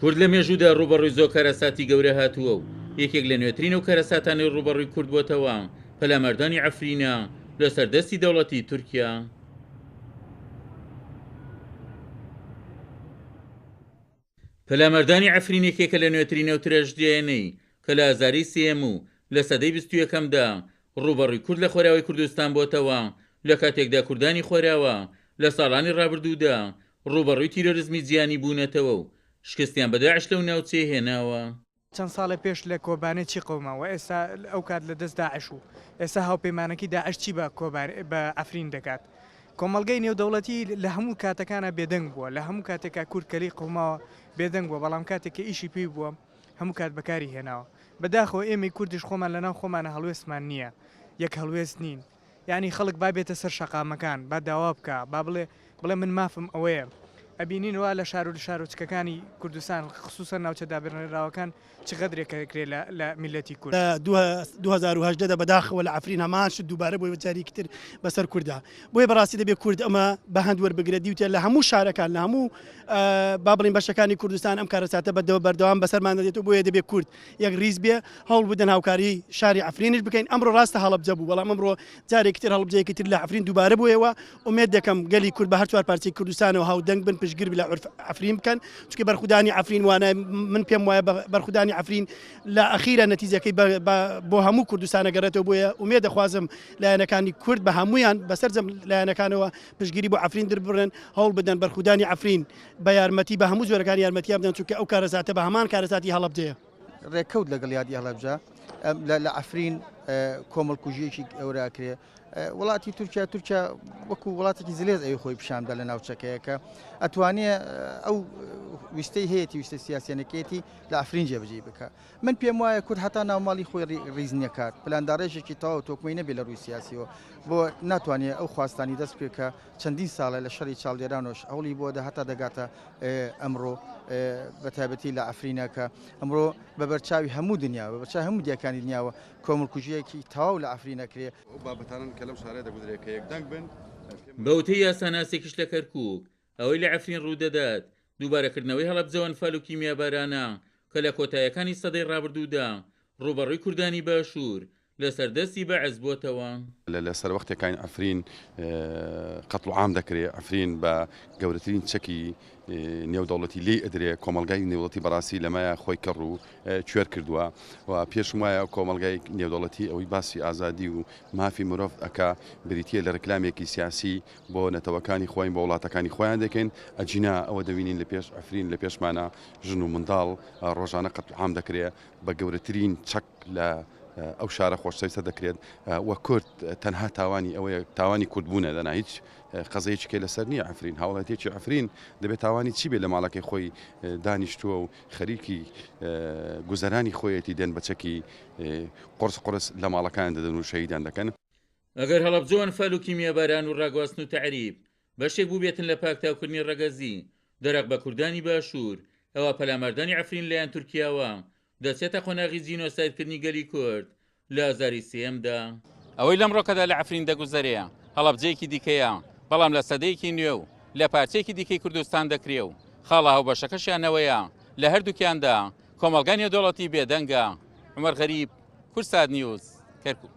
کورد لە مێژوودا ڕووبەڕووی زۆر کارەساتی گەورە هاتووە و یەکێک لە نوێترین ئەو کارەساتانەی ڕووبەڕووی کورد بۆتەوە پەلاماردانی عەفرینە لەسەر دەستی دەوڵەتی تورکیا. پەلاماردانی عەفرین یەکێکە لە نوێترین ئەو تراژدیایانەی کە لە ئازاری سێیەم و لە سەدەی بیستویەکەمدا ڕووبەڕووی کورد لە خۆراوای کوردستان بۆتەوە، لە کاتێکدا کوردانی خۆراوا لە ساڵانی ڕابردوودا ڕووبەڕووی تیرۆرزمی جیهانی بوونەتەوە و شکستیان بە داعش لەو ناوچەیە هێناوە. چەند ساڵێ پێش لە کۆبانێ چی قەوما و ئێستا ئەو کات لە دەست داعش و ئێستا هاوپەیمانەکەی داعش چی بە کۆبانێ بە عەفرین دەکات؟ کۆمەڵگەی نێودەوڵەتی لە هەموو کاتەکانا بێدەنگ بووە، لە هەموو کاتێکا کورد کە لێی قەوماوە بێدەنگ بووە، بەڵام کاتێک کە ئیشی پێی بووە هەموو کات بەکاری هێناوە. بەداخەوە ئێمەی کوردیش خۆمان لەناو خۆمانا هەڵوێستمان نییە، یەک هەڵوێست نین. یانی خەڵک با بێتە سەر شەقامەکان، با داوا بکا، با بڵێ بڵێ من مافم ئەوەیە. ئەبینین وا لە شارو شارۆچکەکانی کوردستان خسوسەن ناوچە دابڕێنراوەکان چ غەدرێک ئەکرێ لە لە میللەتی کورد. لە 2018 دا بەداخەوە لە عەفرین هەمان شت دووبارە بۆیەوە جارێکی تر بەسەر کوردا. بۆیە بەڕاستی دەبێ کورد ئەمە بە هەند وەربگرێ دیوتە لە هەموو شارەکان لە هەموو با بڵێین بەشەکانی کوردستان ئەم کارەساتە بەدەوە بەردەوام بەسەرمان دەدێت و بۆیە دەبێ کورد یەک ڕیز بێ هەوڵ بدەن هاوکاری شاری عەفرینیش بکەین ئەمڕۆ ڕاستە هەڵەبجە بوو بەڵام ئەمڕۆ جارێکی تر هەڵبجەیەکی تر لە عەفرین دووبارە بوویەوە ئومێد دەکەم گەلی کورد بە هەر چوار پارچەی کوردستانەوە هاودەنگ بن پشتگر لە عەفرین بکەن چونکە بەرخودانی عەفرین وانە من پێم وایە بەرخودانی عەفرین لە ئەخیرە نەتیجەکەی بۆ هەموو کوردستانە گەڕێتەوە بۆیە ئومێد دەخوازم لایەنەکانی کورد بە هەمویان بەسەرجەم لایەنەکانەوە پشتگیری بۆ عەفرین دربڕن هەوڵ بدەن بەرخودانی عەفرین بە یارمەتی بە هەموو جۆرەکانی یارمەتیان بدەن چونکە ئەو کارەساتە بە هەمان کارەساتی هەڵەبجەیە. ڕێکەوت لەگەڵ یادی هەڵەبجە لە عەفرین کۆمەڵکوژیەکی گەورە ئەکرێ وڵاتی تورکیا تورکیا وەکو وڵاتێکی زلێز ئەوی خۆی پیشاندا لە ناوچەکەیە کە ئەتوانێ ئەو ویستەی هەیەی ویستە سیاسیەنەکەیەتی لە عەفرین جێبەجێی بکە من پێم وایە کورد هەتا ناوماڵی خۆی ڕیز نەکات پلانداڕێژێکی تەواو تۆکمەی نەبێ لە ڕووی سیاسیەوە بۆ ناتوانێت ئەو خواستانی دەست بکە کە چەندین ساڵە لە شەڕی چاڵدێرانۆش هەوڵی بۆ دە هەتا دەگاتە ئەمڕۆ بە تایبەتی لە عەفرینە کە ئەمڕۆ بە بەرچاوی هەموو دنیا بە بەرچاوی هەموو دیەکانی دنیاوە کۆمەڵکوژییەکی تەواو لە عەفرین ئەکرێ. ئەو بابەتانەن کە لەم شارە دەگوترێ کە یەکدەنگ بن. بە وتەی یاساناسێکیش لە کەرکووک، ئەوەی لە عەفرین ڕوودەدات، دووبارەکردنەوەی هەڵەبجە و ئەنفال و کیمیابارانە کە لە کۆتایەکانی سەدەی ڕابردوودا ڕووبەڕووی کوردانی باشوور لەسەر دەستی بەعس بۆتەوە. لە سەروەختێکاین عەفرین قەتڵ و عام دەکرێ، عەفرین بە گەورەترین چەکی نێودەوڵەتی لێی ئەدرێ، کۆمەڵگای نێودەوڵەتی بەڕاستی لەمەیا خۆی کەڕ و کوێر کردووە و پێشم وایە کۆمەڵگای نێودەوڵەتی ئەوەی باسی ئازادی و مافی مرۆڤ ئەکا بریتییە لە ڕیکلامێکی سیاسی بۆ نەتەوەکانی خۆین بۆ وڵاتەکانی خۆیان دەکەین، ئەگینا ئەوە دەبینین لە پێش عەفرین لە پێشمانە ژن و منداڵ ڕۆژانە قەتڵ عام دەکرێ بە گەورەترین چەک لە ئەو شارە خۆشەویستە دەکرێت و کورد تەنها تاوانی ئەوەیە تاوانی کوردبوونە دەنا هیچ قەزەیەکی کەی لەسەر نییە عەفرین هاوڵاتیەکی عەفرین دەبێت تاوانی چی بێت لە ماڵەکەی خۆی دانیشتووە و خەریکی گوزەرانی خۆیەتی دێن بە چەکی قرس قرس لە ماڵەکان دەدەن و شەهیدان دەکەن. ئەگەر هەڵەبجە و ئەنفال و کیمیاباران و ڕاگواستن و تەعریب بەشێک بووبێتن لە پاکتاوکردنی ڕەگەزی دەرەق بە کوردانی باشوور، ئەوا پەلاماردانی عەفرین لەلایەن تورکیاوە دەچێتە قۆناغی جینۆسایدکردنی گەلی کورد لە ئازاری سێیەمدا. ئەوەی لەمڕۆکەدا لە عەفرین دەگوزەرێ هەڵەبجەیەکی دیکەیە، بەڵام لە سەدەیەکی نوێ و لە پارچەیەکی دیکەی کوردستان دەکرێ و خاڵە هاوبەشەکەشیان ئەوەیە لە هەردووکیاندا کۆمەڵگای نێودەوڵەتی بێدەنگە. عومەر غەریب، کوردسات نیوز، کەرکوک.